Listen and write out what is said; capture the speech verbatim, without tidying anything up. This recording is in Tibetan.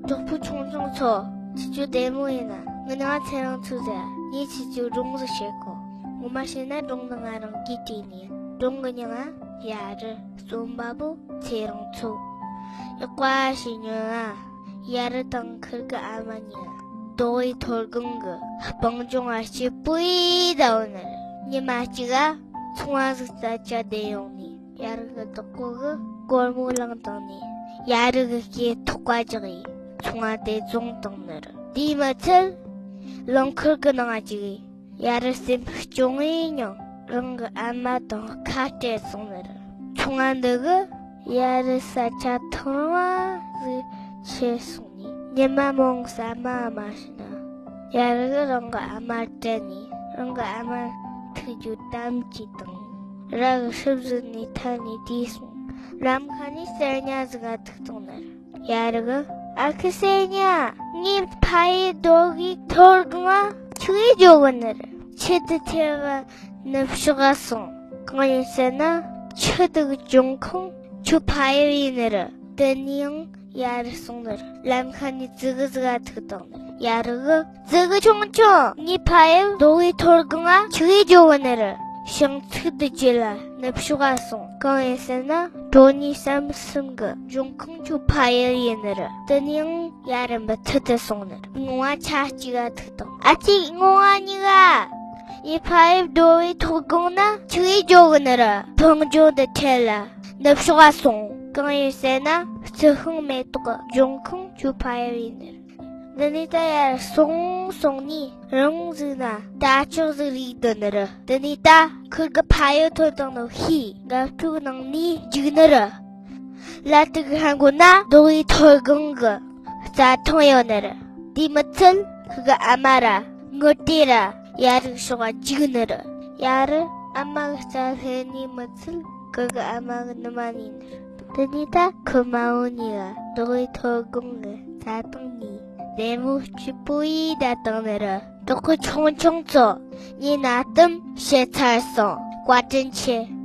གྲོགས་པོ་ཆུང་ཆུང་ཚོ། ཁྱེད་ཚོ་བདེ་མོ་ཡིན་ན། ངའི་མིང་ལ་ཚེ་རིང་མཚོ་ཟེར། ངས་ཁྱེད་ཚོར་སྒྲུང་ཞིག་བཤད་གོ། ངོ་མ་བཤད་ན་སྒྲུང་འདི་ང་རང་གིས་བྲིས་ནི་ཡིན། སྒྲུང་གི་མིང་ལ་ཡ་རུ་རྩོམ་པ་པོ་ཚེ་རིང་མཚོ། ཡག་པོ་ཞིག་ཉོན་ཨ། ཡ་རུ་དང་ཁིར་གི་ཨ་མ་གཉིས་རྡོ་ཡི་མཐོ་སྒང་གི་སྤང་ལྗོངས་ལ་སྐྱིད་པོ་ཡེ་བསྡད་ཡོད་ནི་རེད། ཉི་མ་གཅིག་ག་ཚོང་བ་ཟིག་རྩྭ་ཆས་དེད་ཡོང་ནས། ཡ་རུ་གི་བདག་པོ་གིས་སྒོར་མོ་བླངས་བཏང་ནས། ཡ་རུ་གི་སྐེ་ཐག་པ་རྒྱག་ཡས་ཚོང་བ་དེ་བཙོངས་བཏང་ནི་རེད། དེས་མི་ཚད། རླངས་འཁོར་གི་ནང་ང་བཅུག་ཡས། ཡ་རུ་སེམས་སྐྱོ་ངེ་མྱོང་། རང་གི་ཨ་མ་དང་ཁ་བྲལ་སོང་ནི་རེད། ཚོང་བ་འདི་གིས་ཡ་རུ་ས་ཆ་ཐང་བ་ཟིག་ཁྱེར་སོང་ནས། ཉི་མ་མང་ས་མ་མ་ཕྱིན་ན། ཡ་རུ་གིས་རང་གི་ཨ་མར་དྲན་ནས། རང་གི་ཨ་མ་ཐུག་རྒྱུ་གཏམ་གྱིས་བཏང་། ར་གི་ཧྲིབ་ཟིག་ནས་ཐར་ནས་བསྡད་སོང་། ལམ་ཁ་ནས་གསེར་ཉ་ཟིག་ག་ཐུག་བཏང་ནི་རེད། ཡ་རུ་གིས། ཨ་ཁུ་གསེར་ཉ། ངའི་ཕ་ཡུལ་རྡོ་གི་མཐོ་སྒང་ང་ཆུ་ཡིས་རྒྱོབ་གི་ནི་རེད། ཆུ་དེ་ཐེབས་གི་ནུབ་ཕྱོགས་ག་སོང་། གང་ཡིན་ཟེར་ན། ཆུ་དེ་གི་འབྱུང་ཁུངས་ཆུ་ཕ་ཡུལ་ཡིན་ནི་རེད། དེ་ནས་ཡང་ཡ་རུ་སོང་ནི་རེད། ལམ་ཁ་ནས་ཙི་གུ་ཟིག་ག་ཐུག་བཏང་ནི་རེད། ཡ་རུ་གིས། ཙི་གུ་ཆུང་ཆུང་། ངའི་ཕ་ཡུལ་རྡོ་བའི་མཐོ་སྒང་ང་ཆུ་ཡིས་རྒྱོབ་གི་ནི་རེད། བྱང་ཚིག་དེ་རྗེས་ལ་ནུབ་ཕྱོགས་ག་སོང་། གང་ཡིན་ཟེར་ན། གྲོ་ནས་སྲན་གསུམ་གི་འབྱུང་ཁུངས་ཆུ་ཕ་ཡུལ་ཡིན་ནི་རེད། དེ་ནས་ཡང་ཡ་རུ་མུ་མཐུད་དུ་སོང་ནི་རེད། ངོ་བོ་ཆ་གཅིག་ག་ཐུག་བཏང་། ཨ་ཙི། ངོ་བོ་གཉིས་ཀ། ངའི་ཕ་ཡུལ་རྡོ་བའི་མཐོ་སྒང་ན་ཆུ་ཡིས་རྒྱོབ་གི་ནི་རེད། སྤང་ལྗོངས་དེ་འཕྲེད་ལ་ནུབ་ཕྱོགས་ག་སོང་། གང་ཡིན་ཟེར་ན། རྩི་ཤིང་མེ་ཏོག་གི་འབྱུང་ཁུངས་ཆུ་ཕ་ཡུལ་ཡིན་ནི་རེད། འདི་ནས་ད་ཡར་སོང་སོང་ནས། རང་གཟིགས་ན་དར་ལྕོག་ཟིག་རིག་འདུག་ནི་རེད། འདི་ནས་ད་ཁིར་གི་ཕ་ཡུལ་ཐོན་བཏང་ནོ་ཤེས། འགབ་ཕྲུག་ནང་ནས་རྒྱུག་ནི་རེད། ལ་དུག་ཧན་གོ་ན་རྡོ་བའི་མཐོ་སྒང་གི་རྩྭ་ཐང་ཡོད་ནི་རེད། དེ་མི་ཚད་ཁིར་གི་ཨ་མ་ར་ངུ་དེ་ར་ཡ་རུ་ཤོག་ག་རྒྱུག་ནི་རེད། ཡ་རུ་ཨ་མ་གི་རྩ་ལྷན་ནི་མི་ཚད། ཁིར་གི་ཨ་མ་གི་ནུ་མ་ནི་ནི་རེད། དེ་ནས་ད་ཁོ་མ་བོ་གཉིས་ཀ་རྡོ་བའི་མཐོ་སྒང་གི་རྩྭ་ཐང་ནས་བདེ་མོ་སྐྱིད་པོ་ཡེ་བསྡད་བཏང་ནི་རེད། གྲོགས་པོ་ཆུང་ཆུང་ཚོ། ངའི་གནའ་གཏམ་བཤད་ཚར་སོང་། བཀའ་དྲིན་ཆེ།